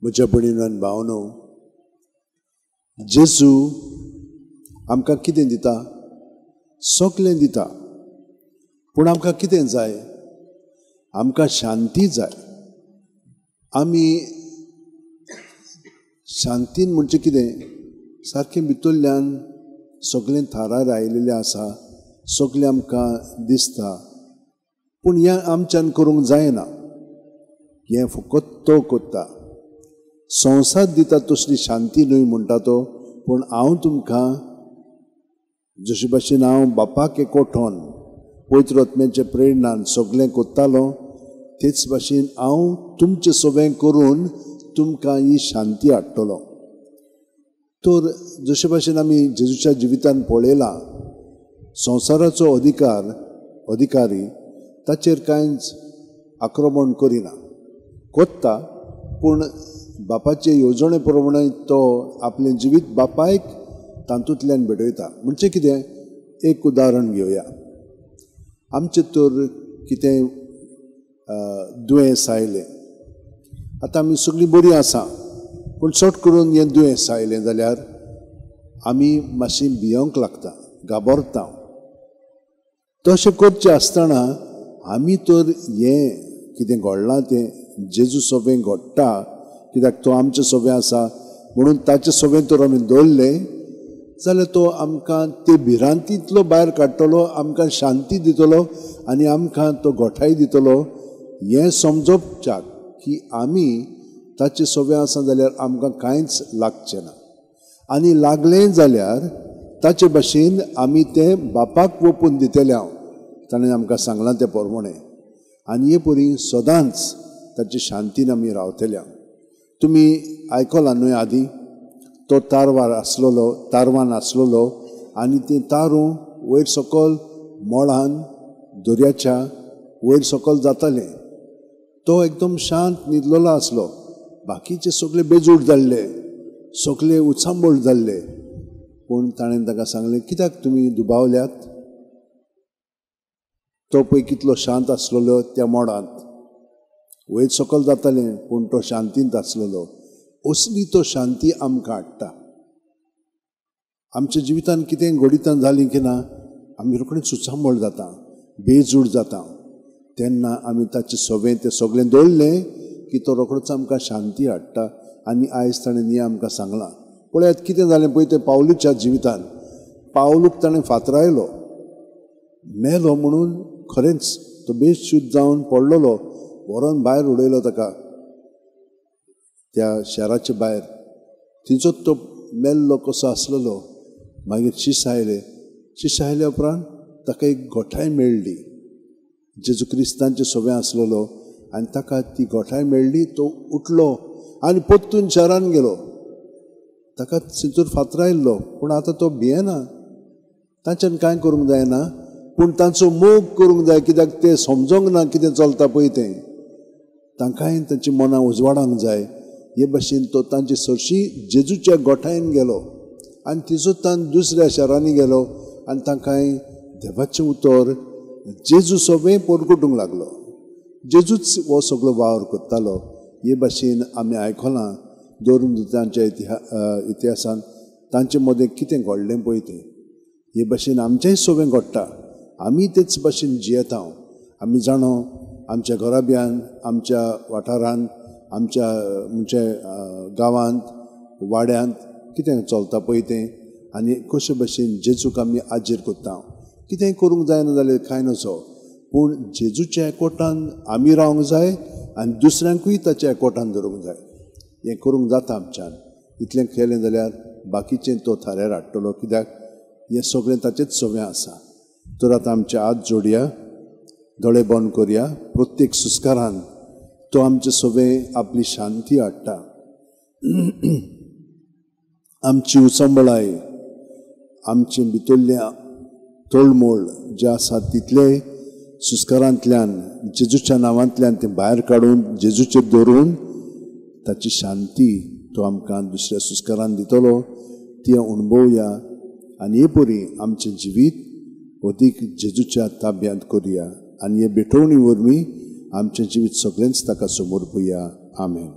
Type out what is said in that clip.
म्हज्या भयणीनो आनी भावनो, जेजू आमकां कितें दिता? सगळें दिता. पूण आमकां कितें जाय? आमकां शांती जाय. आमी शांतीन म्हणजे कितें? सारकें भितरल्यान सगळें थारार आयिल्लें आसा, सगळें आमकां दिसता, पूण हें आमच्यान करूंक जायना. हें फकत तो करता. संवसार दिता तसली शांती न्हय म्हणटा तो, पूण हांव तुमकां जशे भाशेन हांव बापाक एकवटोन पवित्र आत्म्याच्या प्रेरणान सगळें करतालो, तेच भाशेन हांव तुमचें सगळें करून तुमकां ही शांती हाडटलो. तर जशे भाशेन आमी जेजूच्या जिवितान पळयलां, संवसाराचो अधिकारी ताचेर कांयच आक्रमण करिना, करता, पूण बापाचे येवजणे प्रमाणे तो आपलें जिवीत बापायक तातूंतल्यान भेटयता. म्हणजे कितें? एक उदाहरण घेवया. आमचें तर कितें दुयेंस आयलें, आतां आमी सगळीं बरीं आसा, पूण चड करून हें दुयेंस आयलें जाल्यार आमी मातशीं भियोंक लागता, घाबरता. तशें करचें आसतना आमी तर हें कितें घडलां तें जेजू सोबें घडटा, कित्याक तो आमचें सोबें आसा म्हणून ताचें सोबें तर आमी दवरलें जाल्यार तो आमकां ते भिरांतींतलो भायर काडटलो, आमकां शांती दितलो आनी आमकां तो गोठाय दितलो. हें समजपच्याक की आमी ताचें सोबें आसा जाल्यार आमकां कांयच लागचें ना, आनी लागलें जाल्यार ताचे भाशेन आमी तें बापाक वोपून दितले. हांव ताणें आमकां सांगलां तें प्रमाणें, आनी हे परी सदांच ताचे शांतीन आमी रावतले. तुमी आयकलां न्हय आदीं, तो तारवार आसलेलो, तारवान आसलेलो आनी तें तारूं वयर सकयल मोळान दर्याच्या वयर सकयल जातालें. तो एकदम शांत न्हिदलेलो आसलो, बाकीचे सगळे बेजूड जाल्ले, सगळे उचांबळ जाल्ले. पूण ताणें ताका सांगलें, कित्याक तुमी दुबावल्यात? तो पळय कितलो शांत आसलेलो त्या मोडांत, वयर सकयल जातालें पूण तो शांतींत आसलेलो. असली तो शांती आमकां हाडटा. आमच्या जिवितान कितें घडितान जालीं की ना, आमी रोखडीच उचांबळ जाता, बेजूड जाता. तेन्ना आमी ताचें सगळें तें सगळें दवरलें की तो रोखडोच आमकां शांती हाडटा. आनी आयज ताणें हें आमकां सांगलां. पळयात कितें जालें पळय तें पावलूच्या जिवितान. पावलूक ताणें फातरायलो, मेलो म्हणून खरेंच तो बेशुद्ध जावन पडलेलो, व्हरोन भायर उडयलो ताका त्या शाराचे भायर. थंयचो तो मेल्लो कसो आसलेलो. मागीर शीस आयले, शीस आयल्या उपरांत ताका एक गोठाय मेळ्ळी, जेजू क्रिस्तांचे सोबें आसलेलो, आनी ताका ती गोठाय मेळ्ळी. तो उठलो आनी परतून शारान गेलो. ताका थंयसर फातरायल्लो, पूण आतां तो भियेना, तांच्यान कांय करूंक जायना, पूण तांचो मोग करूंक जाय, कित्याक ते समजोंक ना कितें चलता पळय तें. तांकांय तांची मनां उजवाडांक जाय. हे भाशेन तो तांचे सरशी जेजूच्या गोठायेन गेलो आनी तिचो तान दुसऱ्या शारांनी गेलो आनी तांकांय देवाचें उतर जेजू सोबें परगटूंक लागलो. जेजूच हो सगळो वावर करतालो. हे भाशेन आमी आयकलां धर्मदूतांच्या इतिहासान तांचे मदें कितें घडलें पळय तें. हे भाशेन आमचेंय सोबें घडटा, आमी तेच भाशेन जियेता. आमी जाणो आमच्या घराब्यान, आमच्या वाठारांत, आमच्या म्हणजे गांवांत, वाड्यांत कितें चलता पळय तें, आनी कशे भाशेन जेजूक आमी आजेर करता. कितेंय करूंक जायना जाल्यार कांय नजो, पूण जेजूच्या एकवटान आमी रावंक जाय आनी दुसऱ्यांकूय ताच्या एकवटान धरूंक जाय. हें करूंक जाता आमच्यान. इतलें केलें जाल्यार बाकीचें तो थाऱ्यार हाडटलो, कित्याक हें सगळें ताचेंच सगळें आसा. तर आतां आमचे हात जोडया, दोळे बंद करया. प्रत्येक सुस्कारान तो आमचे सोबें आपली शांती हाडटा. आमची उचंबळाय, आमचे भितरलें तळमळ जे आसा तितले सुस्कारांतल्यान जेजूच्या नांवांतल्यान तें भायर काडून जेजूचेर दवरून ताची शांती तो आमकां दुसऱ्या सुस्कारान दितलो. ती अणभवया आनी हे परी आमचें जिवीत अदीक जेजूच्या ताब्यांत करुया आनी हे भेटवणी वरवीं आमचें जिवीत सगळेंच ताका समर्पया. आमेन.